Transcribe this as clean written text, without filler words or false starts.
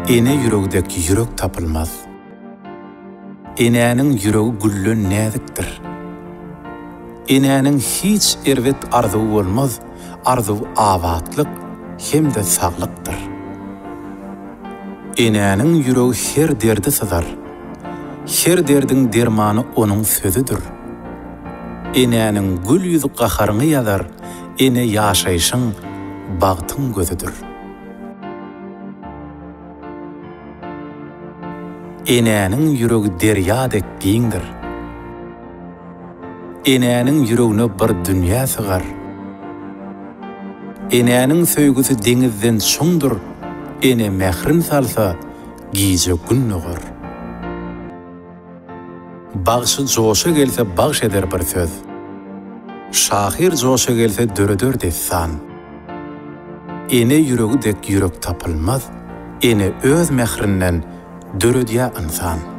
Ene ýüregi dek ýürek tapylmaz. Enäniň ýüregi gülden näzikdir. Enäniň hiç erbet arzuwy bolmaz, arzuwy abatlyk hem-de saglykdyr. Enäniň ýüregi her derdi syzar. Her derdiň dermany onuň sözüdir. Enäniň gül ýüzi gaharyňy ýazar, ene ýaşaýşyň, bagtyň gözüdir. Enäniň ýüregi derýa dek giňdir. Enäniň ýüregine bir dünýä sygar. Enäniň söýgüsi deňizden çuňdur, ene mährin salsa, gije Gün dogar. Bagşy joşa gelse bagş eder bir söz. Şahyr joşa gelse döreder dessan. Ene ýüregi dek ýürek tapylmaz, ene öz mährinden döredýä ynsan.